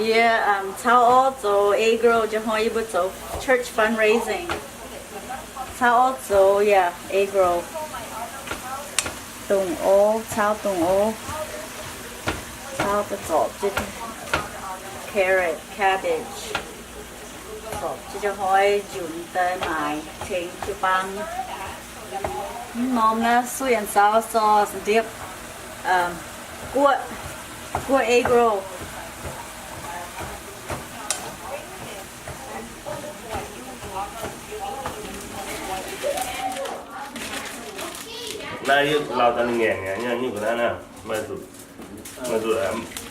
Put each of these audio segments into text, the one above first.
Yie, um, caux orv zoux egg roll, jiex hnoi yie mbuo zoux church fundraising. Caux orv zoux, yeah, egg roll. Dongh orv, caux dongh orv. Caux daaih zorpc jienv carrot, cabbage. Zorpc jienv jiex hnoi njunc daaih maaic tengx jiu-baang. Mv norm naaiv sweet and sour sauce, ndiepv, um, guoqv, guoqv egg roll. Naaiv yie lauh daaih ninh ngaengc aqv, nyei nyungc ga'naaiv naaiv, maaih zuqc, maaih zuqc,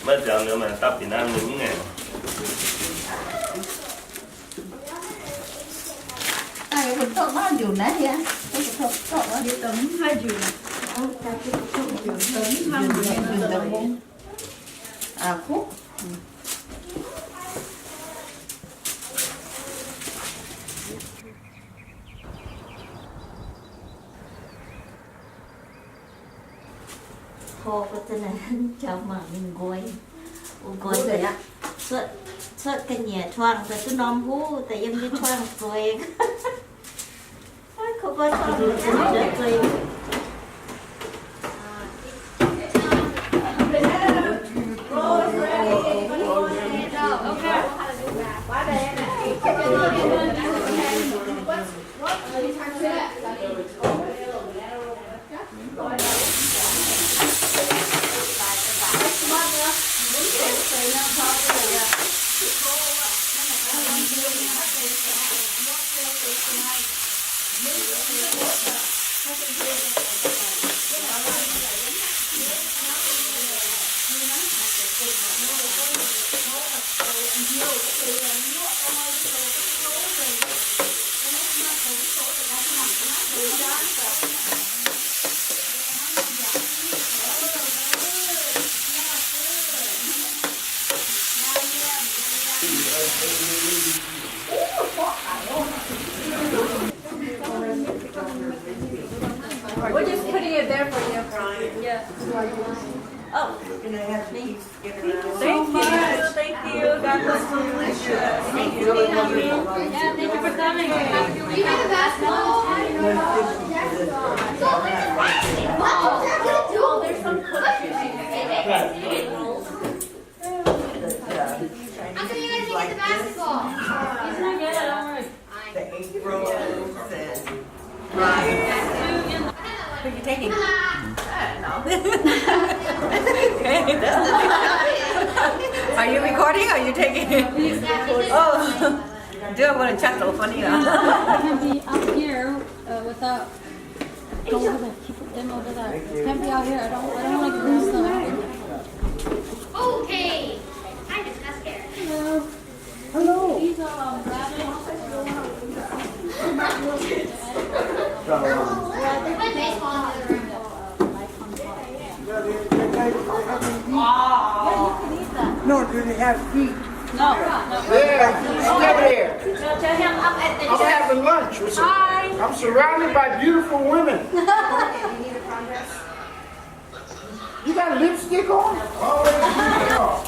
maaih ziangx liuz maaih dapv bieqc naaiv ninh mv ngaengc. Tor mbuo za'naaiv jauv mangc ninh nqoi. Wuov nqoi deix aqv. Cuotv, cuotv ga'nyiec tuangh daaih duqv norm huv, daaih yiem nyei tuangh zueiz. Kouv buo tuangh zueiz. We're just putting it there for you, Brian. Yeah. Oh, thank you. Thank you. Thank you. God bless you. Thank you. Yeah, thank you for coming. You have a basketball? Oh, there's some cookies. I'm gonna go get the basketball. He's gonna get it, don't worry. The egg rolls and rice. Who are you taking? I don't know. Okay, that's the, are you recording or are you taking? Oh, do I want to chuckle funny now? Can be up here, uh, without, go over there. Keep them over there. Can't be out here. I don't, I don't want to lose them. Okay. I just got scared. Hello. Hello. Wow. No, do they have feet? No, no. Yeah, it's never there. No, tell him I'm at the I'm gym. Having lunch with some, hi. I'm surrounded by beautiful women. You got lipstick on? Always lipstick on.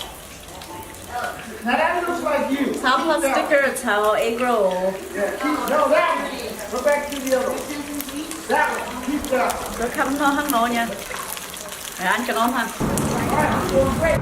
Now that looks like you. Caux sticker, caux egg roll. Yeah, keep, no, that one. Go back to the other one. That one. Keep that one. Ga'naaiv norm hnangv nor nyei. An ga'naaiv norm hnangv. All right, I'm doing great.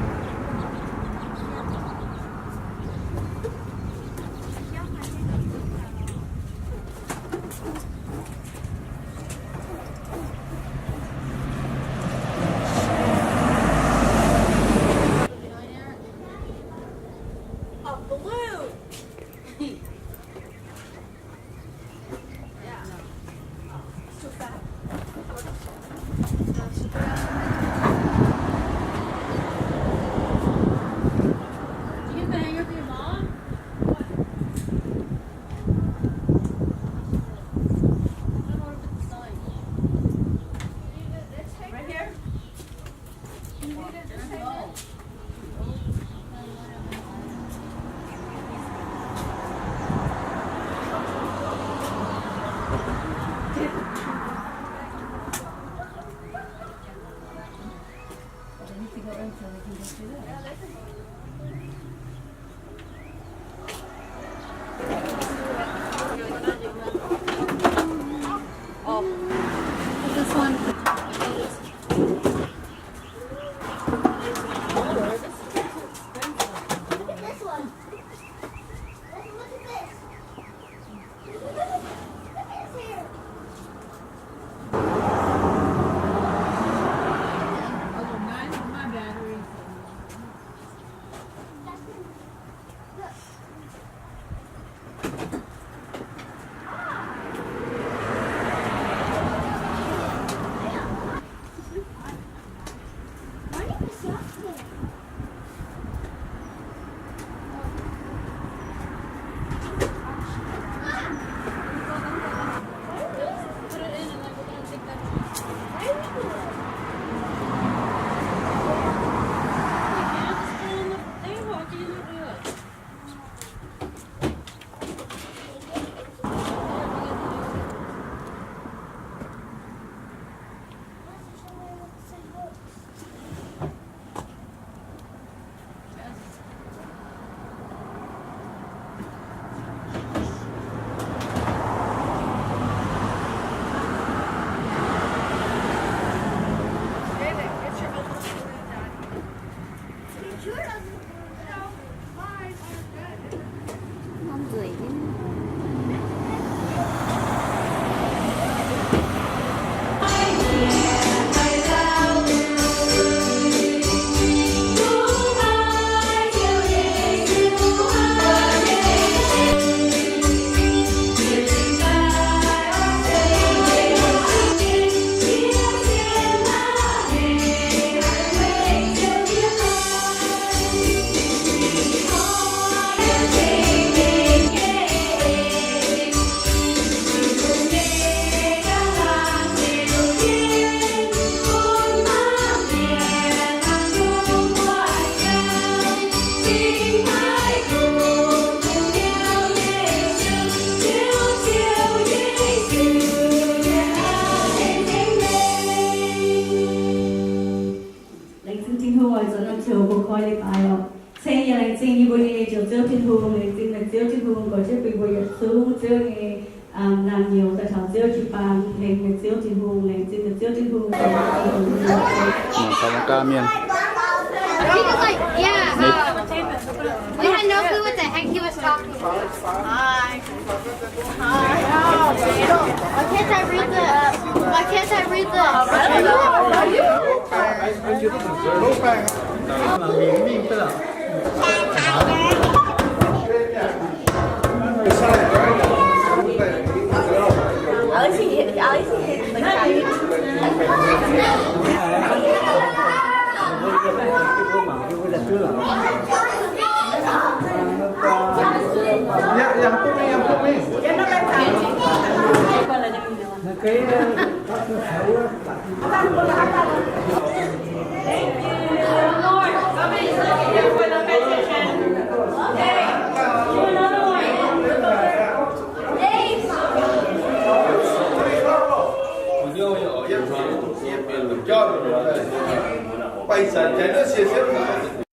Oh. This one. Look at this one. Look at this. Laengz zingh Tin-Hungh oix nzuonx norm ziouc mbuo koi leiz-baaix oc. Ceng yie laengz zingh yie mbuo nyei Njoux Ziouv Tin-Hungh, laengz zingh meih Ziouv Tin-Hungh, gorx jienv bun mbuo yietc zungv Ziouv nyei naamh nyouz daaih taux Ziouv jiu-baang, laengz meih Ziouv Tin-Hungh, laengz zingh meih Ziouv Tin-Hungh. Mangc gaax mienh. He was like, yeah, uh, we had no clue what the heck he was talking about. Hi. Hi. Why can't I read the, why can't I read the?